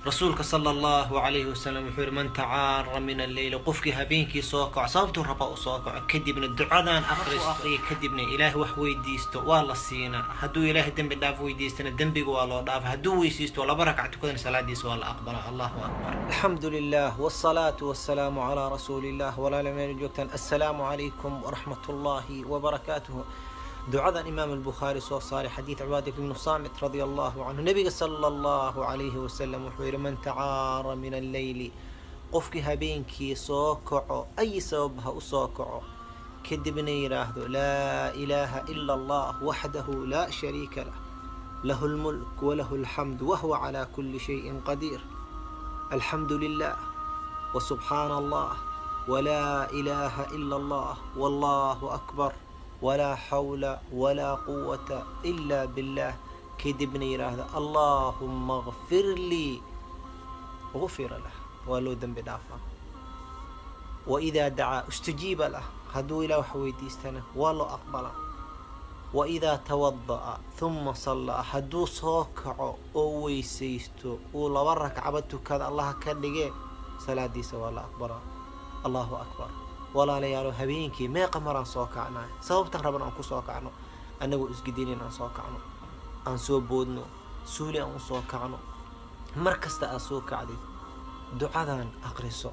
Rasuulka sala Allahu calayhi wasalam wuxuu yihi: man tacaara min alleyli, qofkii habeenkii soo kaco, sababtuu raba u soo kaco, kadibna ducadan aqristo, aqriya, kadibna Ilaahay wax weydiisto, waa la siinaa. Hadduu Ilaahay dembi dhaaf weydiistana, dembiga waa loo dhaafa. Hadduu weysiisto, laba ragca tukadana, salaadiisa waa la aqbalaa. Allahu akbar. Alxamdu lilah wsalaatu wasalaamu calaa rasuulillah. Walaala, meel joogtaan, assalaamu calaykum waraxmat ullaahi wabarakaatuhu. Ducadan Imaam Albukhaari soo saaray, xadiid Cibaad ibnu Saamit radia Allahu canhu, nabiga sala Allahu calayhi wasalam wuxuu yihi: man tacaara min alleyli, qofkii habeenkii soo kaco, ay sabab ha u soo kaco, kadibna yidhaahdo: laa ilaaha ila Allah waxdahu laa shariika lah, lahu lmulk walahu alxamd wahuwa calaa kuli shayin qadiir, alxamdu lilah wasubxaana Allah walaa ilaaha ila Allah wallahu akbar walaa xawla walaa quwata ila billah, kadibna yidhaahda: allaahuma kfir lii, gufira lah, waa loo dembi dhaafaa. Waidaa dacaa ustujiiba lah, hadduu Ilaah wax weydiistana waa loo aqbalaa. Waidaa tawada'a huma sallaa, hadduu soo kaco oo weysaysto, uu laba ragcaba tukada, Allaha ka dhigee, salaadiisa waa la aqbalaa. Allahu akbar. Walaalayaalo, habeenkii meeqa maraan soo kacnaa? Sababtan raban aan ku soo kacno, annagoo isgidinin aan soo kacno, aan soo boodno, suuli aan usoo kacno. Mar kasta aad soo kacdid, ducadan aqriso.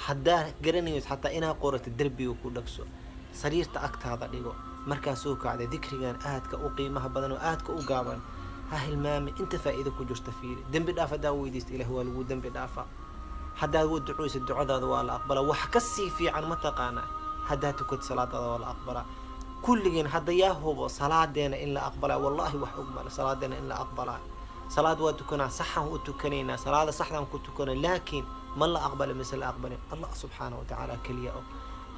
Haddaa garanayso xataa inaad qorato, derbiga ku dhagso, sariirta agtaada dhigo. Markaa soo kacday, dikrigan aadka u qiimaha badan oo aadka u gaaban ha hilmaami. Inta faa'iido ku jirta fiiri. Dembi dhaaf haddaa weydiista, Ilah waa lagu dembi dhaafaa. Haddaad u duceysa, ducadaada waa la aqbalaa. Wax ka sii fiican ma taqaanaa? Haddaad tukato, salaadaada waa la aqbalaa. Kulligeen hadda yaa hubo salaadeena in la aqbalaa? Wallahi wax og male salaadeena in la aqbalaa. Salaad waa tukanaa, saxaan u tukanaynaa, salaada saxdaan ku tukana, laakiin ma la aqbala mise la aqbalin, Allah subxaana wa tacaala keliya og.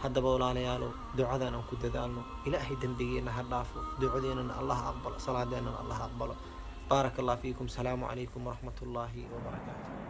Haddaba walaalayaalow, ducadan aan ku dadaalno. Ilaahay dembigeena ha dhaafo, ducadeennana Allah aqbalo, salaadeenana Allah aqbalo. Baaraka Allah fiikum. Salaamu calaykum waraxmat ullaahi wabarakaatu.